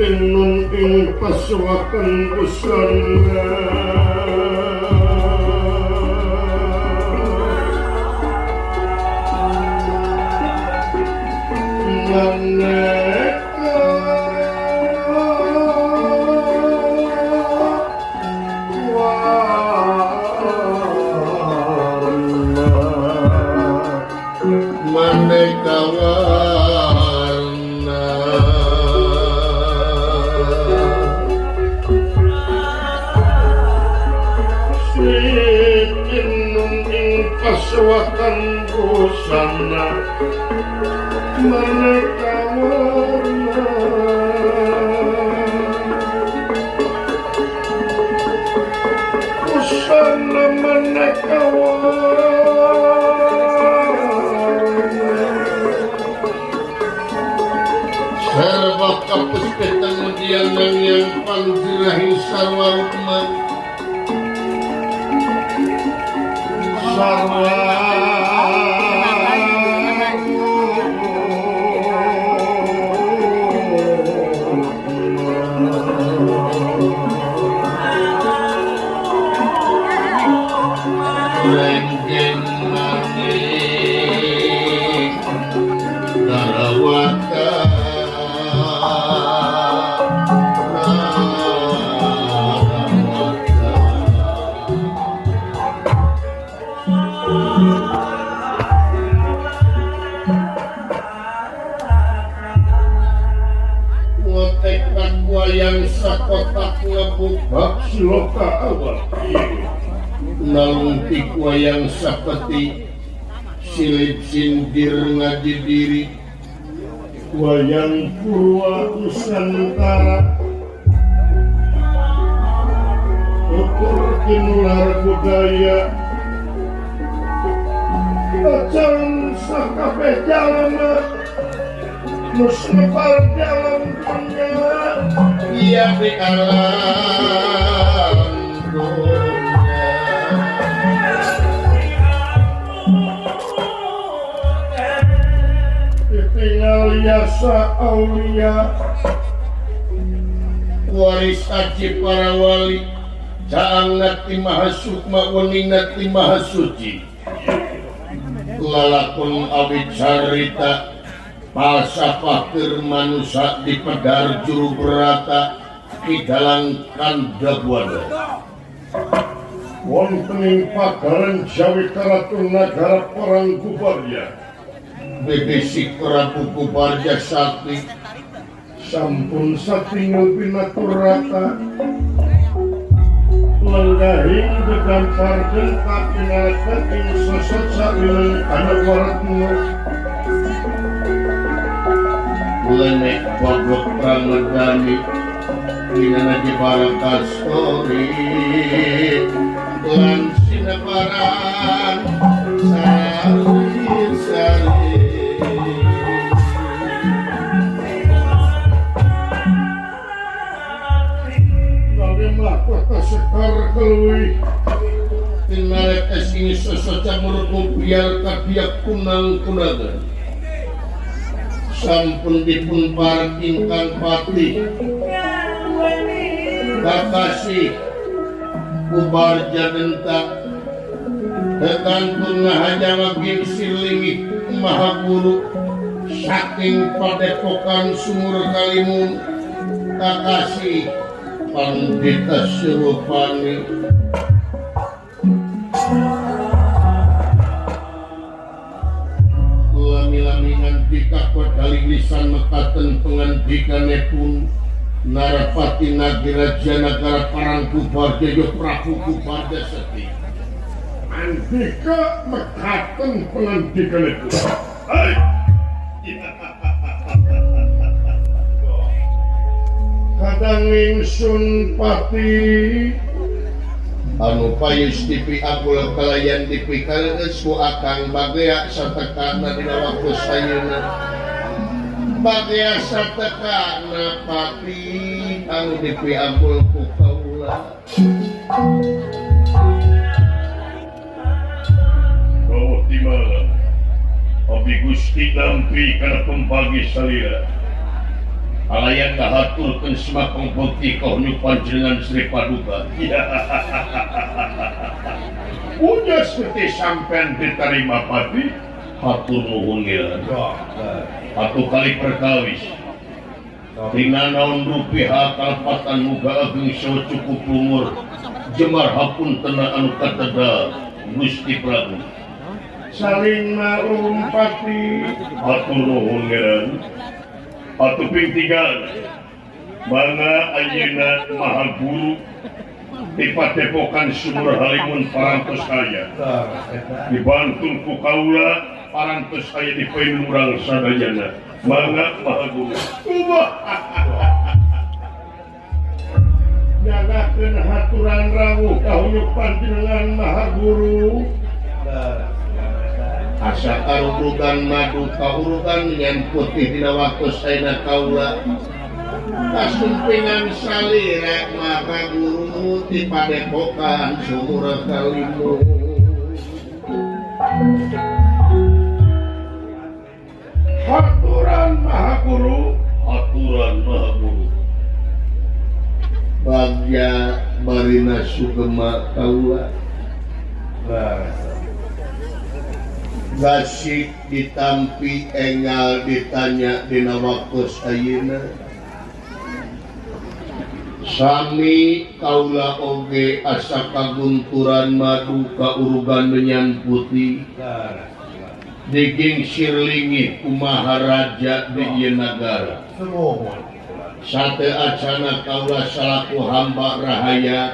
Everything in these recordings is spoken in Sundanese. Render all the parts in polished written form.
Tinun ing pasuwaken busana maneka warna maneka warna Tinun ing pasuwaken busana maneka warna busana maneka warna Sarwa kapuspita ngudian yang panjirahi sarwa rukma sarwa lenggeng manik darawata ngotekan wayang sakotak ngebubak siloka awal nalungtik wayang sapeti silip sindir ngaji diri wayang purwa Nusantara ukur kinular budaya acan sakabeh jalma nu sebar dalam dunya iya di alam dunya ditinggal yasa aulia waris aji para wali caang nati maha sukma wening nati maha suci lalakon awit carita falsafah keur manusa di pedar juru berata di dalang kanda buana wonten ing pagaran Jawi Karaton Nagara Perang Kubarya bebesik Prabu Kubarya Sakti sampun satingal pinaturata lenggahing dedampar dengkap pinarakan ing sosok sawilang anak waratna lenek bagot pramedani dinana jebaran kastori lan sinebaran sari sari lawe mlaku sekar keluwi tinarek ing sosok murku biar kabiak kunang kunagan sampun dipun pareng ingkang pati kakasih Kubarja dentak tetantun ngahajawagin silingi maha guru saking padepokan sumur kalimun kakasih pandita Surupani lami-lami ngantika kadaling lisan mekaten pengandikanipun Narapati Nagiraja Nagara Parang Kubarja ya Prabu Kubarja Seti andika mekaten pengandikanipun kadang ingsun pati anu payus dipi abul kalayan dipikaleus ku akang bagea satekana dina waktu ayeuna bagea satekana pati anu dipi abul ku kaula Kau timala abdi Gusti nampi kana pembagi salira. Kalayan ngahaturkeun semah pangpekti ka hunyu panjenengan Sri Paduka. Puja seperti sampean diterima pati, hatur nuhun ngiran. Atuh kali perkawis. Tina naon rupiah kalepatan muga ageng saha cukup umur jemar hapuntena anu kateda Gusti Prabu. Saling maklum pati, hatur nuhun ngiran. Atuh ping tiga mangga ayeuna Maha Guru di Padepokan Sumur Halimun parantos aya dibantu ku kaula parantos aya di payun urang sadayana mangga Maha Guru. Nyagakeun haturan rawuh ka huyuk panjenengan Maha Guru. Asa karurugan madu kaurugan nyan putih dina waktu saena kaula kasumpingan salira Maha Guru ti Padepokan Sumur Halimun. Haturan Maha Guru, haturan Maha Guru. Bagya barina sugema kaula. Gasik ditampi enggal ditanya dina waktu ayeuna. Sami kaula oge asa kagunturan madu kaurugan menyan putih. Digingsir lingih kumaha raja di ieu nagara. Sate acana kaula salaku hamba rahaya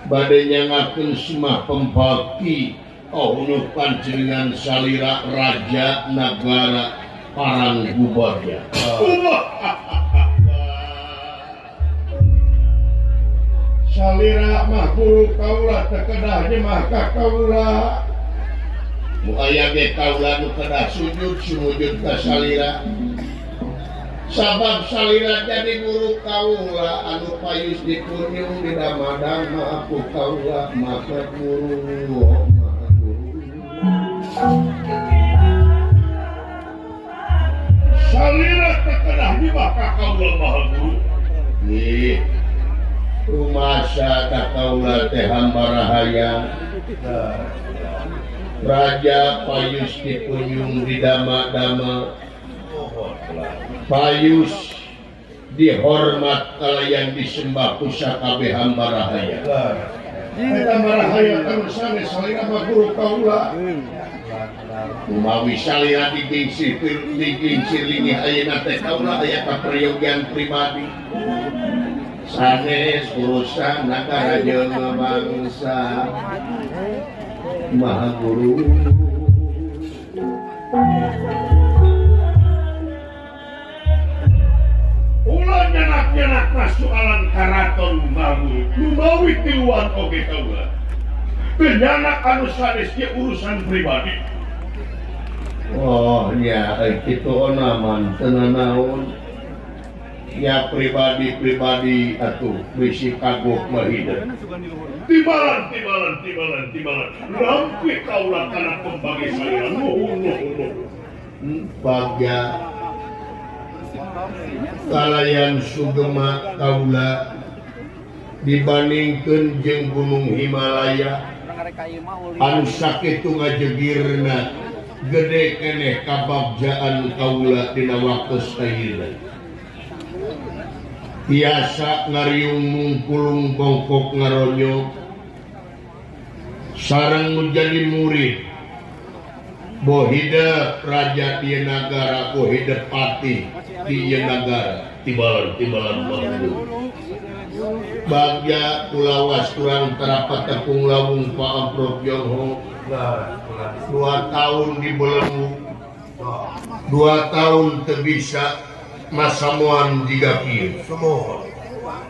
bade nyangakeun semah pembakti oh panjenengan salira raja nagara Parang Gubarya. Salira mah guru kaula teu kedah nyemah ka kaula. Nu aya ge kaula nu kedah sujud sumujud ka salira. Sabab salira jadi guru kaula anu payus dikunjung di dama-dama aku kaula maka guru. Salira teu kedah nyembah ka kaula Maha Guru. Ih, rumasa ka kaula teh hamba rahaya. Raja payus dikunjung di dama-dama. Payus dihormat kalayan disembah pusaka kabeh hamba rahaya. Eta marahaya terus sanes salira mah guru kaula. Kumawi salira digingsir lingih ayeuna teh kaula aya kaperyogian pribadi. Sanes urusan nagara jeung bangsa. Maha Guru. Ulah nyanak-nyanak soalan karaton Maha Guru. Lumawi tiluan oge kaula. Penyanak anu sanes ge urusan pribadi. Oh nya kitu onaman teu nanaon. Ya pribadi-pribadi atuh bisi kagok mah hideung. Tibalan tibalan tibalan tibalan. Lampi kaula kana pembagi salira nuhun nuhun. Bagya kalayan sugema kaula dibandingkeun jeung Gunung Himalaya anu sakitu ngajegirna gede keneh kabagjaan kaula dina waktu ayeuna. Tiasa ngariung mungkulung bongkok ngaronyok sareng menjadi murid bohida raja di nagara bohida pati di nagara tibalan tibalan Maha Guru. Bagya kulawas kurang terapat tepung lawung Pak Amprok Jongho 2 tahun dibelenggu 2 tahun teu bisa masamuan jiga kieu.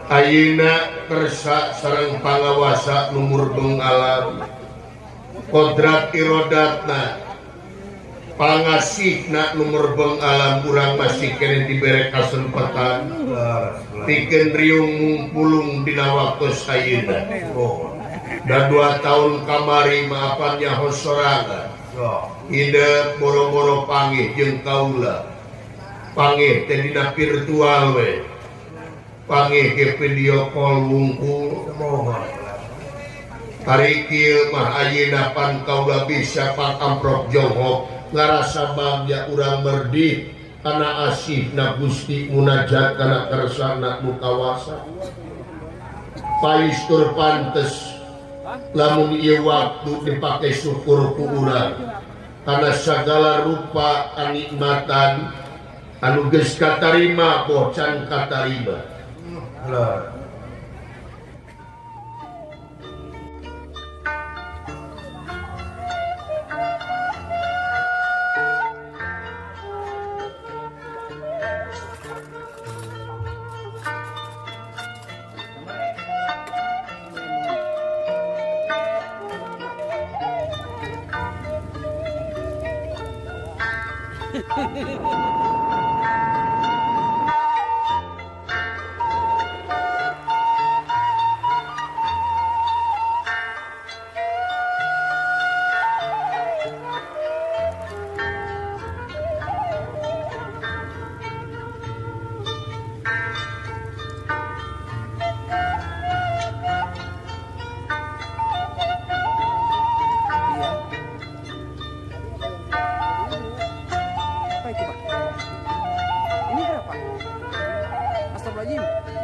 Ayeuna kersa sareng pangawasa nu murbeng alam kodrat irodatna pangasihna nu murbeng alam urang masih keneh dibere kasempatan pikeun riung mungpulung dina waktu ayeuna. Da 2 tahun kamari maapan nyaho sorangan. Ide boro-boro panggih jeung kaula. Panggih teh dina virtual we. Panggih ke video call wungkul. Hari kieu mah ayeuna pan kaula bisa pangamprok jonghok ngarasa bagja urang merdih kana asihna Gusti munajat kana kersana nu kawasa. Paistur pantes lamun ieu waktu dipake syukur ku urang kana sagala rupa kanikmatan anu geus katarima bocan katarima. Ini berapa? Astagfirullahaladzim.